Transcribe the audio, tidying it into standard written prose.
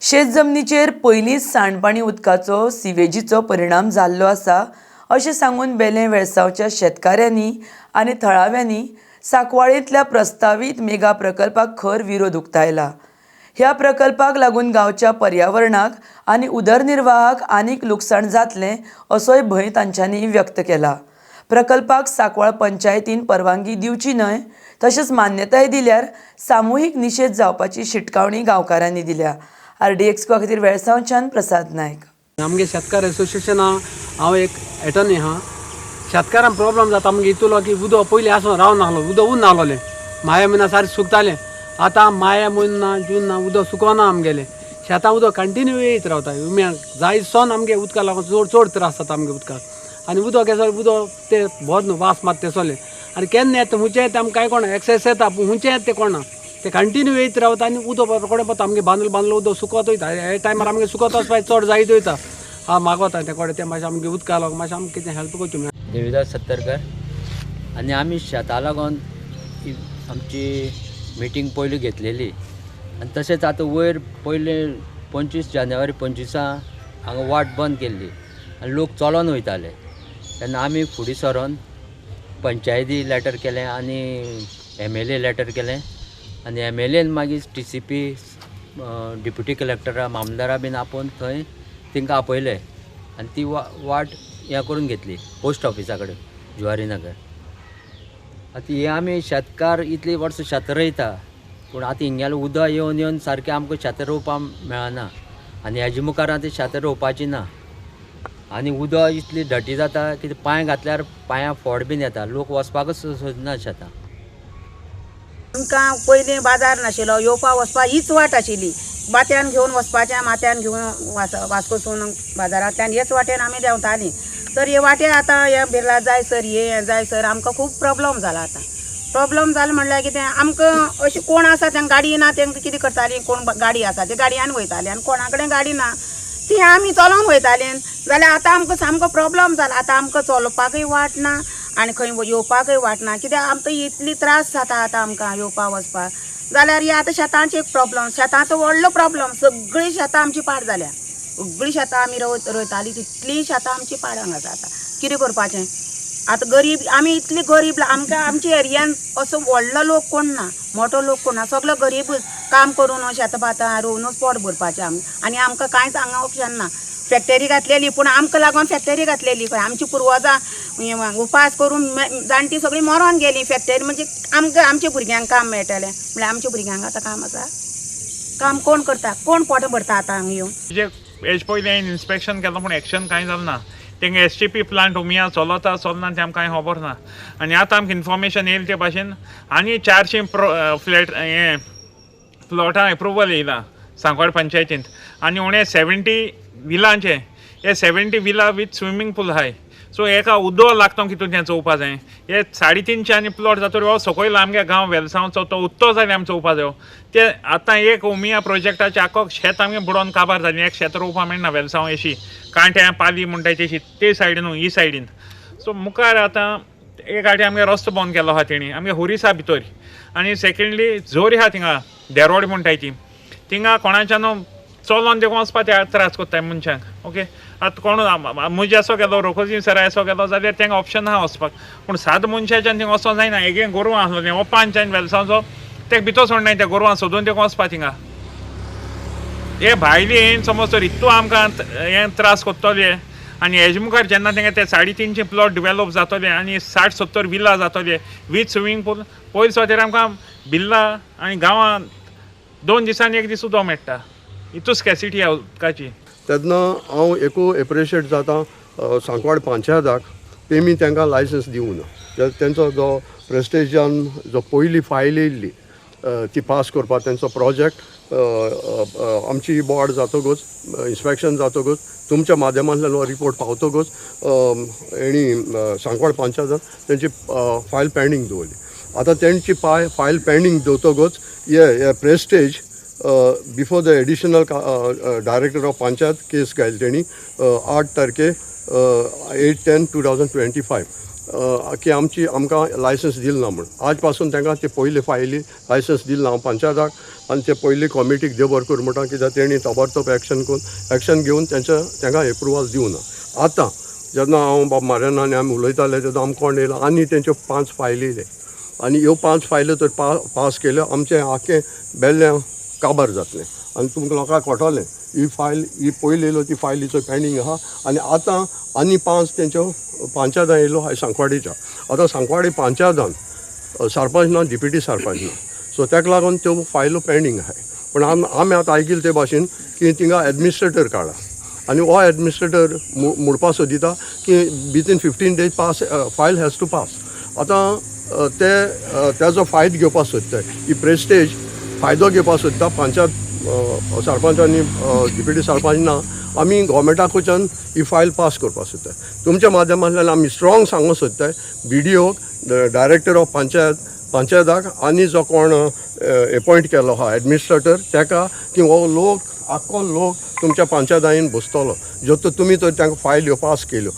शेत जमनीचेर पयलींच सांडपाणी उदकाचो सिवेजीचो परिणाम जाल्लो आसा अशें सांगून बेलें वेळसांवच्या शेतकाऱ्यांनी आनी थळाव्यांनी सांकवाळेंतल्या प्रस्तावीत मेगा प्रकल्पाक खर विरोध उक्तायला. ह्या प्रकल्पाक लागून गांवच्या पर्यावरणाक आनी उदरनिर्वाहाक आनीक लुकसाण जातलें असोय भंय तांच्यांनी व्यक्त केला. प्रकल्पाक सांकवाळ पंचायतीन परवानगी दिवची न्हय, तशेंच मान्यताय दिल्यार सामुहीक निशेध जावपाची शिटकावणी गांवकारांनी दिल्या. आरडीएक्स खातीर वेळसांवच्यान प्रसाद नायक. आमगे शेतकार एसोसिएशना हांव एक एटर्नी आहा. शेतकारांक प्रॉब्लम जाता आमगे इतलो की उदक पयलीं आसो रावन नासलो, उदक उर नासलोलें. माया म्हयना सारकें सुकतालें. आतां माया म्हयनो ना, जून ना, उदक सुकोना. आमगेलें शेतां उदक कंटिन्यू येयत रावता. उम्याक जाय सोन आमगे उदका लागून चड चड त्रास जाता आमगे उदकाक. आनी उदक येसो उदक ते भर न्हू वास मारता तेसोलें. आनी केन्ना येता, हुंयचें येता आमकां कांय कोणा. एक्सेस येता पूण हुंयचें येता तें कोणा. ते कंटिन्यू येयत रावता आनी उदक रोखडें पडटा. आमगे बांदलो बांदलो उदक सुकत वयता. हे टायमार आमगे सुकत वचपाक चड जायत वयता. हा, मागोता ते कोडे ते मातशें आमगे उदका लागून मातशें आमकां कितें हेल्प करचें. देविदास सत्तरकर. आनी आमी शेता लागून ही आमची मिटींग पयलीं घेतलेली आनी तशेंच आतां वयर पयले 25 जानेवारी 25 हांगा वाट बंद केल्ली आनी लोक चलोन वयताले. तेन्ना आमी फुडें सरोन पंचायती लॅटर केलें आनी एमएलए लॅटर केलें आनी एमएलएन मागीर टीसीपी, डिप्युटी कलेक्टरा, मामलेदारा बीन आपोवन थंय तांकां आपयले आनी ती वाट हें करून घेतली पोस्ट ऑफिसा कडेन, जुवारी नगर. आतां हे आमी शेतकार इतलीं वर्सां शेतां रोयता, पूण आतां हिंगेलें उदक येवन येवन सारकें आमकां शेतां रोवपाक मेळना आनी हेजे मुखार आतां शेतां रोवपाचीं ना. आनी उदक इतली डटी जाता की पांय घातल्यार पांयां फोड बीन येता. लोक वचपाकच सोदना शेतां. आमकां पयलीं बाजार नाशिल्लो, येवपा वचपा हीच वाट आशिल्ली. माथ्यान घेवन वचपाचें, माथ्यान घेवन वास्कोसून बाजारांतल्यान हेच वाटेन आमी देंवतालीं. तर हे वाटे आतां हे बिर्ला जाय सर, हे जाय सर, आमकां खूब प्रॉब्लम जाला. आतां प्रॉब्लम जाला म्हणल्यार कितें, आमकां अशें कोण आसा तांकां गाडी ना, तांकां कितें करतालीं? कोण गाडी आसा ते गाडयान वयताले आनी कोणा कडेन गाडी ना ती आमी चलोन वयतालीं. जाल्यार आतां आमकां सामको प्रॉब्लम जाला. आतां आमकां चलपाकूय वाट ना आनी खंय येवपाकूय वाट ना. कित्याक आमकां इतली त्रास जाता आतां आमकां येवपा वचपाक. जाल्यार हे आतां शेतांचे एक प्रॉब्लम, शेतांचो व्हडलो प्रॉब्लम. सगळीं शेतां आमची पाड जाल्या. सगळीं शेतां आमी रोयतालीं तितलीं शेतां आमची पाड हांगा जाता. कितें करपाचें आतां? गरीब आमी, इतली गरीब. आमकां आमच्या एरियान असो व्हडलो लोक कोण ना, मोठो लोक कोण ना. सगलो गरीबच. काम करून शेतां भातां रोवनूच पोट भरपाचें आमी. आनी आमकां कांयच हांगा ऑप्शन ना. फॅक्टरी घातलेली, पूण आमकां लागून फॅक्टरी घातलेली खंय. आमची पुर्वजां उपास करून जाणटी सगळीं मरोन गेली. फॅक्टरी म्हणजे आमकां आमच्या भुरग्यांक काम मेळटलें म्हणल्यार आमच्या भुरग्यांक आतां काम आसा? काम कोण करता? कोण पोट भरता आतां हांगा येवन? जे हेज पयलीं हांवें इन्स्पेक्शन केलां, पूण एक्शन कांय जालें ना. तेंगे एसटीपी प्लांट उमिया चलता चलना तें आमकां कांय खबर ना. आनी आतां आमकां इन्फॉर्मेशन येयलें ते भाशेन आनी 400 प्रो फ्लॅट हें प्लॉटां एप्रुवल येयलां सांकवाळ पंचायतींत आनी उणें 70 विलांचे. हे 70 विला विथ स्विमींग पूल आहाय. सो एका उदक लागता कितून तें चोवपा जाय. हे 350 आनी प्लॉट जातोर हो सकयल आमगे गांव वेलसांवचो तो उत्तो जाल्यार आमी चोवपा जायो. ते आतां एक उमिया प्रोजेक्टाचें आख्खो शेत आमगे बुडोवन काबार जालें. एक शेत रोवपा मेळना वेलसांव एशी कांट्या पाली म्हणटाय तेशी ते सायडीन न्हू ही सायडीन. सो मुखार आतां एक फावटी आमगे रस्तो बंद केलो आहा तेणी आमगे हुरीस आहा भितर. आनी सेकेंडली जोरी आहा थिंगा, देरोड म्हणटाय ती. थिंगा कोणाच्यान चलोन देखून वचपा ते त्रास कोत्ताय मनशांक. ओके, आतां कोण म्हजे असो गेलो, रोखोजी सरा असो गेलो जाल्यार तांकां ऑप्शन आहा वचपाक, पूण साद मनशाच्यान थिंगा वचों जायना. एक गोरवां आसलो हो पांचान वेलसांवचो, तेका भितर सोडनाय. त्या गोरवां सोदून तेका वचपा थिंगा. हे भायली येवन समज तर इतू आमकां हें त्रास कोत्तोले. आनी हेजे मुखार जेन्ना तेंगे ते 350 प्लॉट डिवेलॉप जातोले आनी 60-70 विला जातोले विथ स्विमींग पूल, पयले सुवातेर आमकां बिल्ला आनी गांवांत 2 दिसांनी एक दीस उदक मेळटा. इतू स्कॅसिटी आहा उदकाची. तेन्ना हांव एकू एप्रिशिएट जाता सांकवाड पंचायताक. तेमी तांकां लायसन्स दिवना. तेंचो जो प्रेस्टेजान जो पयली फायल येयल्ली ती पास करपाक तेंचो प्रोजेक्ट आमची बोर्ड जातकूच, इन्स्पेक्शन जातकूच, तुमच्या माध्यमांतल्यान हो रिपोर्ट पावतकूच हेणी सांकवाड पंचायतान तेंची फायल पेंडींग दवरली. आतां तेंची फायल पेंडींग दवरतकूच हे Prestige before the additional director of panchayat case घायली तेणी 8 तारखे, 8/10/2025. की आमची आमकां लायसन्स दिल ना म्हूण. आज पासून तांकां ते पयले फायली लायसन्स दिल ना. हांव पंचायताक आनी ते पयली कॉमिटीक देव बरें करूं म्हणटा, कित्याक तेणी ताबडतोब एक्शन करून एक्शन घेवन तेंच्या तांकां एप्रुवल दिवना. आतां जेन्ना हांव बाब मार्यान आनी आमी उलयताले तेन्ना आमकां कोण येयलो आनी तेंच्यो 5 फायली येयले आनी ह्यो 5 फायल्यो तर पास केल्यो, आमचें आख्खें बेल्ल्यां काबार जातलें आनी तुमकां लोकांक कळटलें. ही फायल ही पयली येयलो ती फायलीचो पेंडींग आहा आनी आतां आनी 5 तेंच्यो पंचायतान येयलो हाय सांकवाडीच्या. आतां सांकवाडी पंचायतान सरपंच ना, डिप्युटी सरपंच ना, सो ताका लागून त्यो फायलो पेंडींग आहाय. पूण आमी आतां आयकिल ते भाशेन की थिंगा एडमिनिस्ट्रेटर काडला आनी हो एडमिनिस्ट्रेटर म्हणपा सोदिता की within 15 days pass file has to pass. आतां ते तेजो फायदो घेवपाक सोदताय, ही प्रेस्टेज फायदो घेवपाक सोदता पंचायत सरपंच आनी डिप्युटी सरपंच ना. आमी गोवोरमेंटाकडच्यान ही फायल पास करपाक सोदताय. तुमच्या माध्यमांतल्यान आमी स्ट्रॉंग सांगूंक सोदताय बी डी ओक, डायरेक्टर ऑफ पंचायत, पंचायताक आनी जो कोण एपॉयंट केलो आहा एडमिनिस्ट्रेटर ताका की हो लोक आख्खो लोक तुमच्या पंचायतान बसतलो जो तर तुमी तर तांकां फायल ह्यो पास केल्यो.